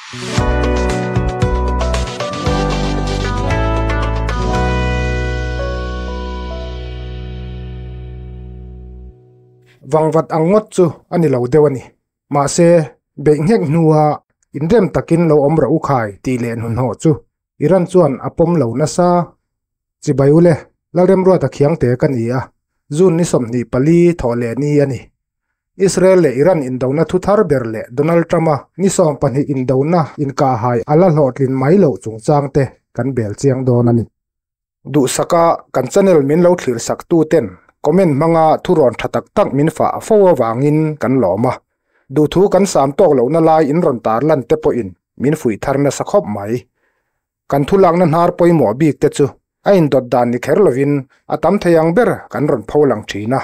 Vangvat ang ngawt chu a ni lo deuh a ni. Mahse, beih nghek hnua inrem takin lo awm rawh u khai tih leh hnuhnawh chu Iran chuan a pawm lo nasa. Chibai ule, Lalremruata Khiangte ka ni a, June ni 24 thawh leh ni a ni. Israel leh Iran indona thu thar ber leh Donald Trump-a ni 20 indona inkahhai a la hlawhtlin mai loh chungchang te kan bel chiang dawn a ni. Duhsaka kan channel min lo thlir sak tu ten comment hmanga thurawn tha tak tak min fah fo avangin kan lawm a. Duhthu kan sam tawk lohna lai in rawn tarlan te pawhin min fuih thar nasa khawp mai. Kan thu lakna hnar pawimawh bik te chu a indawt dan ni kher lovin a tam thei ang ber kan rawn pho lang thin a.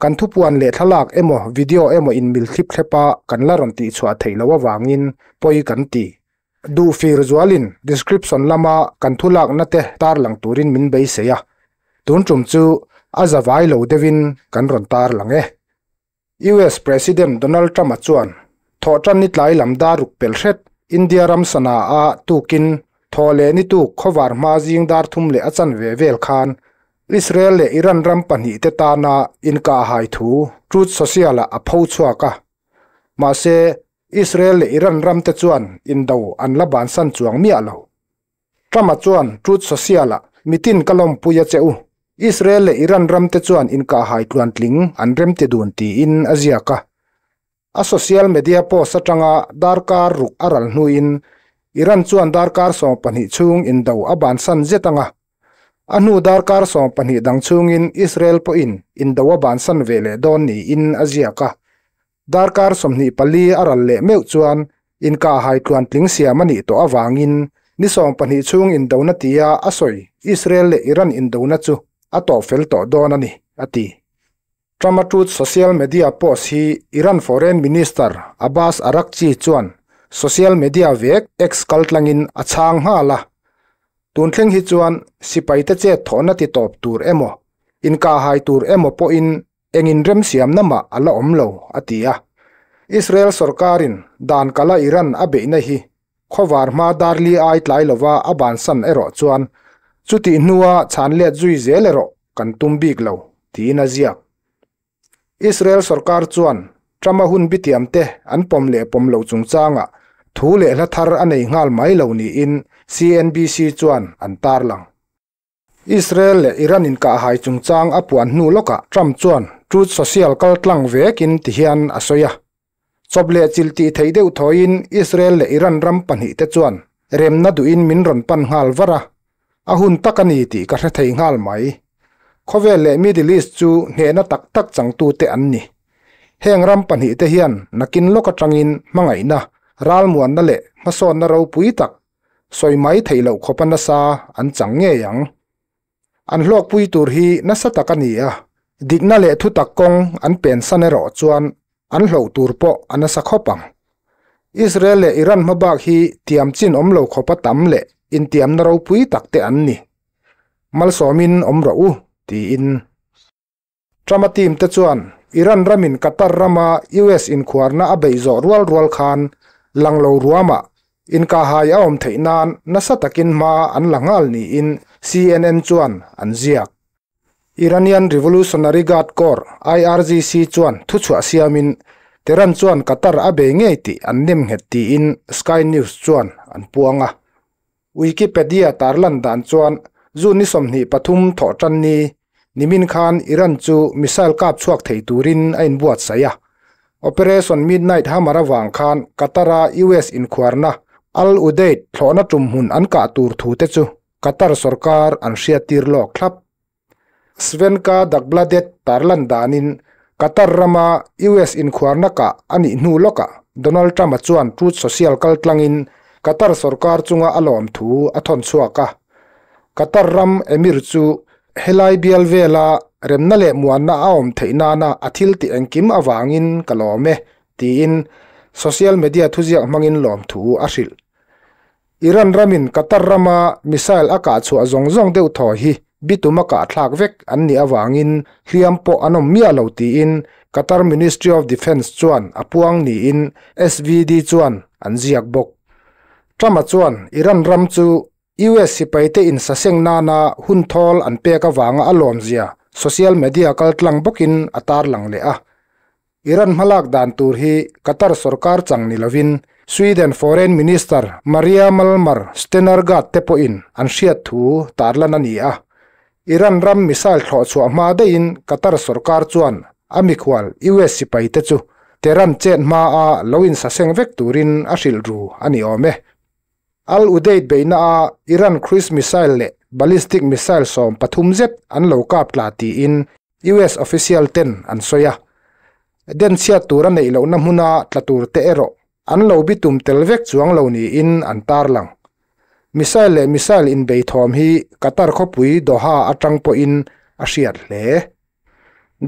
Kan thupuan leh thlalak emaw video emaw inmil thlip thlep a kan la rawn tihchhuah theih loh avangin pawi kan ti. Duh fir zualin description lama kan thu lakna te tarlang turin min beisei a. Tun tum chu a za vai lo deuhin kan rawn tarlang e. US President Donald Trump-a chuan Thawhṭan ni tlai lam dar ruk pel hret India ram Sanaa-a tukin thaw leh ni tuk khawvar hma zing dar thum leh a chanve vel khan Israel leh Iran ram pahnihte tana inkahhai thu Truth Social-ah a pho chhuak a. Mahse, Israel leh Iran ramte chuan indo an la bansan chuang miah lo. Trump-a chuan Truth Social-ah, Mitin ka lawmpui a che u. Israel leh Iran ramte chuan inkahhai tluantling an remti dun tiin a ziak a. A social media post atanga darkar ruk a ral hnuin Iran chuan darkar 12 chhung indo a bansan zet anga. A hnu darkar 12 dang chhungin Israel pawhin indo a bansan ve leh dawn niin a ziak a. Darkar 24 a ral leh meuh chuan inkahhai tluantling siam a nih tawh avangin ni 20 chhung indona tia a sawi Israel leh Iran indona chu a tawh fel tawh dawn a ni, a ti. Trump-a Truth Social media post hi Iran Foreign Minister Abbas Araghchi chuan social media vek X kaltlangin a chhang nghal a. Tun thleng hi chuan sipaite chet thawhna ti tawp tur emaw, inkahhai tur emaw pawhin Engin remsiamna mah a la awm lo, a ti a. Israel sorkarin dan kala Iran a beihna hi khawvar hma dar li ai tlai lova a bansan erawh chuan chutih hnua chhan let zui zel erawh kan tum bik lo, tiin a ziak. Israel sorkar chuan Trump-a hun bitiamte an pawm leh pawm loh chungchangah thu leh hla thar a nei nghal mai lo niin CNBC chuan an tarlang. Israel leh Iran inkahhai chungchang a puan hnu lawkah Trump chuan Truth Social kaltlang vekin tihian a sawi a. Chawp leh chilh tih theih deuh thawiin Israel leh Iran ram pahnihte chuan remna duhin min rawn pan nghal var a, a hun tak a ni tih ka hre thei nghal mai. Khawvel leh Middle East chu hnehna tak tak changtute an ni. Heng ram pahnihte hian nakin lawk atangin hmangaihna, ralmuanna leh hmasawnna ropui tak Sawi mai theih loh khawpa nasa an chang ngei ang. An hlawkpui tur hi nasa tak a ni a, dikna leh thutak kawng an pensan erawh chuan an hloh tur pawh a nasa khawp ang. Israel leh Iran hmabak hi tiam chin awm lo khawpa tam leh intiamna ropui tak te an ni. Malsawmin awm rawh u, tiin. Trump-a team te chuan Iran ramin Qatar rama US inkhuarna a beih zawh rual rual khan lang lo ruamah inkahhai a awm theih nan nasa takin hma an la nghal niin CNN chuan an ziak. Iranian Revolutionary Guard Corps, IRGC, chuan thuchhuah siamin Tehran chuan Qatar a bei ngei tih an nemnghet tiin Sky News chuan an puang a. Wikipedia tarlan dan chuan June ni 23 thawhtan ni, nimin khan Iran chu missile kap chhuak thei turin a inbuatsaih a. Operation Midnight Hammer avang khan Qatar-a US inkhuarna Al Udeid thlawhna tum hmun an kah tur thu te chu Qatar sorkar an hriattir lawk thlap. Svenska Dagbladet tarlan danin Qatar rama US inkhuarna kah a nih hnu lawkah Donald Trump-a chuan Truth Social kaltlangin Qatar sorkar chunga a lawm thu a thawn chhuak a. Qatar ram Emir chu helai bial vela remna leh muanna a awm theih nana a thil tih engkim avangin ka lawm e, tiin social media thuziak hmangin lawmthu a hrilh. Iran ramin Qatar rama missile a kah chhuah zawng zawng deuh thaw hi bitum a kah thlak vek an nih avangin hliam pawh an awm miah lo tiin Qatar Ministry of Defence chuan a puang niin SVD chuan an ziak bawk. Trump-a chuan Iran ram chu US sipaite insaseng nana hun thawl an pek avanga a lawmzia social media kaltlang bawkin a tarlang leh a. Iran hmalak dan tur hi Qatar sorkar chang ni lovin Sweden Foreign Minister Maria Malmer Stenergard te pawhin an hriat thu tarlan a ni a. Iran ram missile thlawh chhuah hma daihin Qatar sorkar chuan a mikhual US sipaite chu Tehran chet hmaa lo insaseng vek turin a hrilh ru a ni awm e. Al Udeid beihna a Iran cruise missile leh ballistic missile 13 zet an lo kap tla tiin US official ten an sawi a. Den chhiat tur a neih lohna hmuna tla tur te erawh an lo bitum tel vek chuang lo niin an tarlang. Missile leh missile inbei thawm hi Qatar khawpui Doha atang pawhin a hriat hle.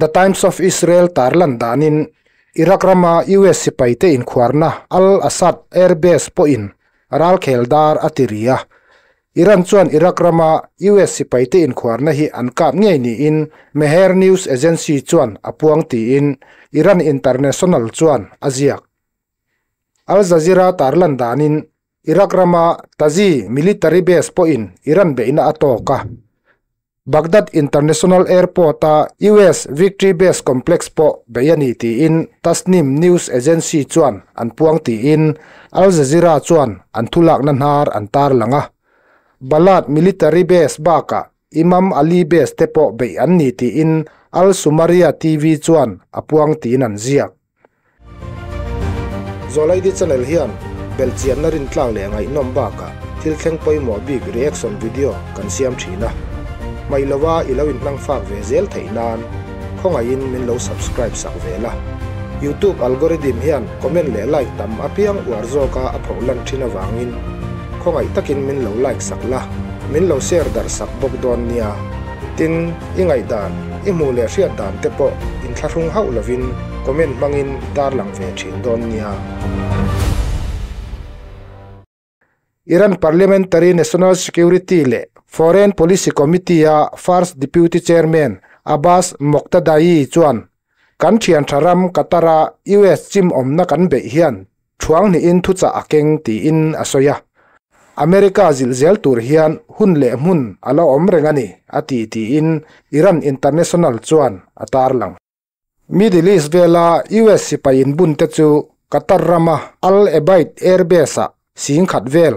The Times of Israel tarlan danin Iraq rama US sipaite inkhuarna Al Asad Air Base pawhin ralkhel dar a ti ri a. Iran chuan Iraq rama US sipaite inkhuarna hi an kap ngei niin Mehr News Agency chuan a puang tiin Iran International chuan a ziak. Al Jazeera tarlan danin Iraq rama Taji military base pawhin Iran beihna a tawk a. Baghdad International Airport-a US Victory Base Complex pawh bei a ni tiin Tasnim News Agency chuan an puang tiin Al Jazeera chuan an thulakna hnar an tarlang a. Balad Military Base bakah Imam Ali Base te pawh beih an ni tiin Al Sumaria TV chuan a puang tiin an ziak. Zawlaidi channel hian belhchianna rintlak leh ngaihnawm bakah thil thleng pawimawh bik reaction video kan siam thin a. Hmaih lova i lo inhmang fak ve zel theih nan khawngaihin min lo subscribe sak ve la. YouTube algorithm hian comment leh like tam apiang uar zawka a phoh lan thin avangin khawngaih takin min lo like sak la, min lo share darh sak bawk dawn nia. Tin, i ngaihdan, i hmuh leh hriat dan te pawh inthlahrung hauh lovin comment hmangin i tarlang ve thin dawn nia. Iran Parliamentary National Security leh Foreign Policy Committee-a First Deputy Chairman Abbas Moqtadaei chuan, Kan thian tha ram Qatar-a US chim awmna kan beih hian thuang hnihin thuchah a keng tiin a sawi a. America zilh zel tur hian hun leh hmun a la awm reng a ni, a ti tiin Iran International chuan a tarlang. Middle East vela US sipai inbunte chu Qatar rama Al Ebaid Air Base-ah 10,000 vel,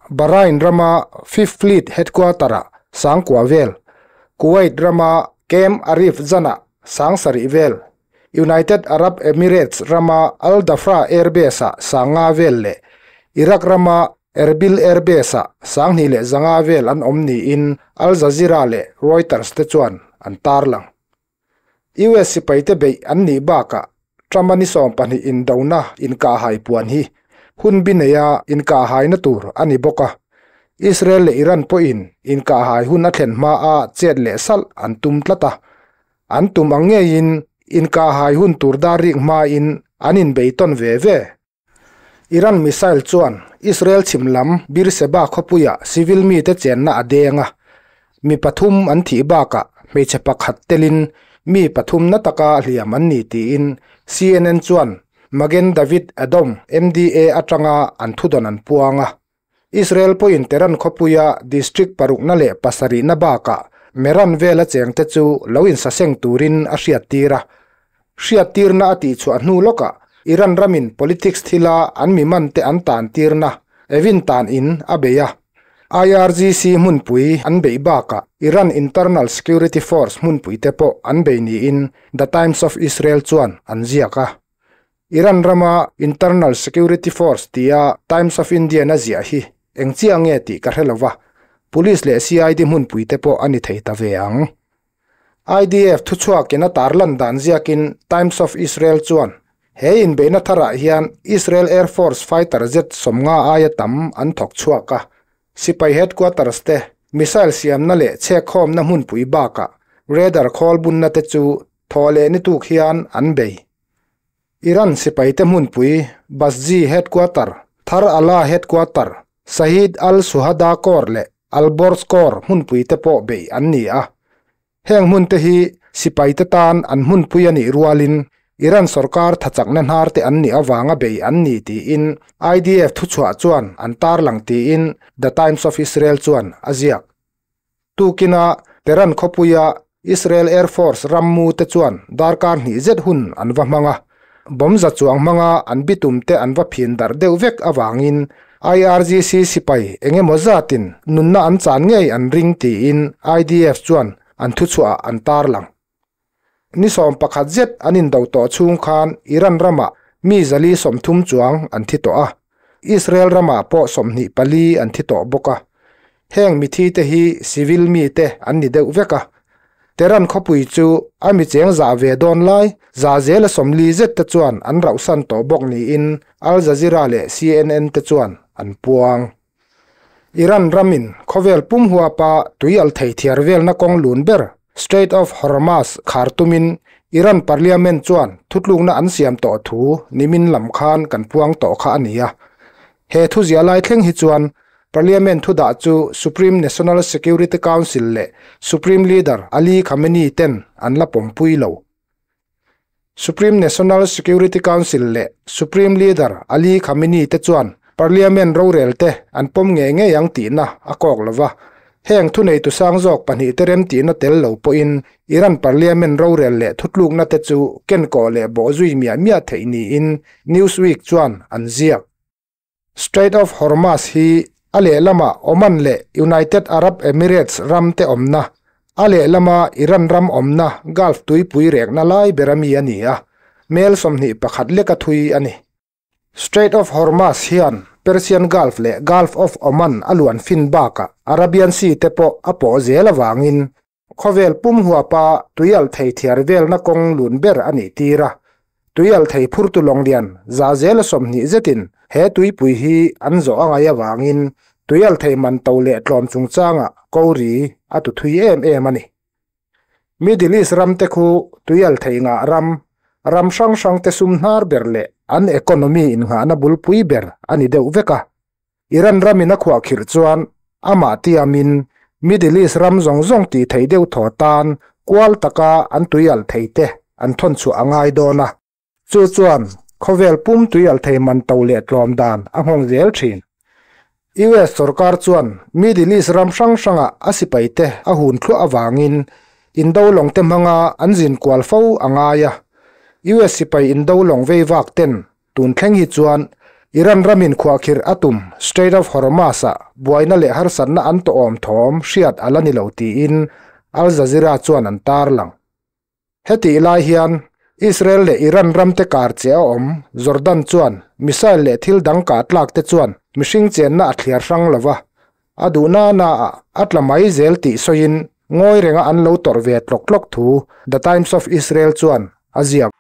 Bahrain rama Fifth Fleet Headquarter-ah 9,000 vel, Kuwait rama Camp Arif Jan-ah 7,000 vel, United Arab Emirates rama Al Dhafra Air Base-ah 5,000 vel leh Iraq rama Erbil Air Base-ah 2,500 vel an awm niin Al Jazeera leh Reuters te chuan an tarlang. US sipaite beih an nih bakah Trump-a ni 20 indona inkahhai puan hi hun bi neia inkahhaina tur a ni bawk a. Israel leh Iran pawhin inkahhai hun a thlen hmaa chet leh salh an tum tlat a. An tum ang ngeiin inkahhai hun tur dar rik hmain an inbei tawn ve ve. Iran missile chuan Israel chhim lam Beersheba khawpuia civil mite chenna a deng a, mi pathum an thih bakah hmeichhe pakhat telin mi pathum na taka hliam an ni tiin CNN chuan Magen David Adom, MDA, atanga an thudawn an puang a. Israel pawhin Tehran khawpuia district parukna leh pasarihna bakah Meran vela chengte chu lo insaseng turin a hriattir a. Hriattirna a tihchhuah hnu lawkah Iran ramin politics thila an mi mante an tantirna Evin tan in a bei a. IRGC hmunpui an beih bakah Iran Internal Security Force hmunpuite pawh an bei niin The Times of Israel chuan an ziak a. Iran rama Internal Security Force tia Times of India-in a ziah hi eng chiah nge tih ka hre lo va, Police leh CID hmunpuite pawh a ni thei ta ve ang. IDF thuchhuakin a tarlan dan ziakin Times of Israel chuan he inbeihna tharah hian Israel Air Force fighter jet 50 aia tam an thawk chhuak a, sipai headquarters te, missile siamna leh chhekkhawmna hmunpui bakah radar khawl bunna te chu thaw leh ni tuk hian an bei. Iran sipaite hmunpui Basji headquarter, Thar Allah headquarter, Shahid al-Shuhada Corps leh Alborz Corps hmunpuite pawh beih an ni a. Heng hmunte hi sipaite tan an hmunpui a nih rualin Iran sorkar thachakna hnar te an nih avanga bei an ni tiin IDF thuchhuah chuan an tarlang tiin The Times of Israel chuan a ziak. Tukina Tehran khawpuia Israel Air Force rammu te chuan darkar hnih zet hun an va hmang a, bomb za chuang hmanga an bitum te an va phin darh deuh vek avangin IRGC sipai eng emaw zatin nunna an chan ngei an ring tiin IDF chuan an thuchhuah an tarlang. Ni 11 zet an indo tawh chhung khan Iran ramah mi 430 chuang an thi tawh a, Israel ramah pawh 24 an thi tawh bawk a. Heng mithi te hi civil mi te an ni deuh vek a. Tehran khawpui chu a mi cheng zah ve dawn lai 40% zet te chuan an rauhsan tawh bawk niin Al Jazeera leh CNN te chuan an puang. Iran ramin khawvel pum huapa tui al thei thiar velna kawng lun ber Strait of Hormuz khar tumin Iran Parliament chuan thutlukna an siam tawh thu nimin lam khan kan puang tawh kha a ni a. He thuzia lai thleng hi chuan Parliament thudah chu Supreme National Security Council leh Supreme Leader Ali Khamenei ten an la pawmpui lo. Supreme National Security Council leh Supreme Leader Ali Khamenei te chuan Parliament rorel te an pawm ngei ngei ang tihna a kawk lo va. Heng thuneitu sang zawk pahnihte remtihna tel lo pawhin Iran Parliament rorel leh thutlukna te chu kenkawh leh bawhzui miah miah theih niin Newsweek chuan an ziak. Strait of Hormuz hi a lehlamah Oman leh United Arab Emirates ram te awmna, a lehlama Iran ram awmna Gulf tuipui rekna lai ber ami a ni a, mel 21 leka thui a ni. Strait of Hormuz hian Persian Gulf leh Gulf of Oman a luan fin bakah Arabian Sea te pawh a pawh zel avangin Khawvel pum huapa tuial thei thiar velna kawng lun ber a nih tir a, tuial thei phurtu lawng lian 20% zetin he tuipui hi an zawh a ngaih avangin tuial thei man to leh tlawm chungchangah ko ri a tu thui em em a ni. Middle East ram te khu tuial thei ngah ram, ram hrang hrang te sum hnar ber leh an economy innghahna bulpui ber a ni deuh vek a. Iran ramin a khuahkhirh chuan amah tiamin Middle East ram zawng zawng tih theih deuh thaw tan kual taka an tuialh thei te an thawn chhuah a ngai dawn a. Chu chuan khawvel pum tuialh thei man to leh tlawm dan a nghawng zel thin. US sorkar chuan Middle East ram hrang hrangah a sipai te a hun thluah avangin indo lawng te hmanga an zin kual fo a ngai a. US sipai indo lawng vei vak ten Tun thleng hi chuan Iran ramin khuahkhirh a tum Strait of Hormuz-ah buaina leh harsatna an tawhawm thawm hriat a la ni lo tiin Al Jazeera chuan an tarlang. Hetih lai hian Israel leh Iran ramte kar che a awm Jordan chuan missile leh thil dang kah tlak te chuan mihring chenna a thliar hrang lo va, a duh na naah a tla mai zel tih sawiin ngawi renga an lo tawrh ve tlawk tlawk thu The Times of Israel chuan a ziak.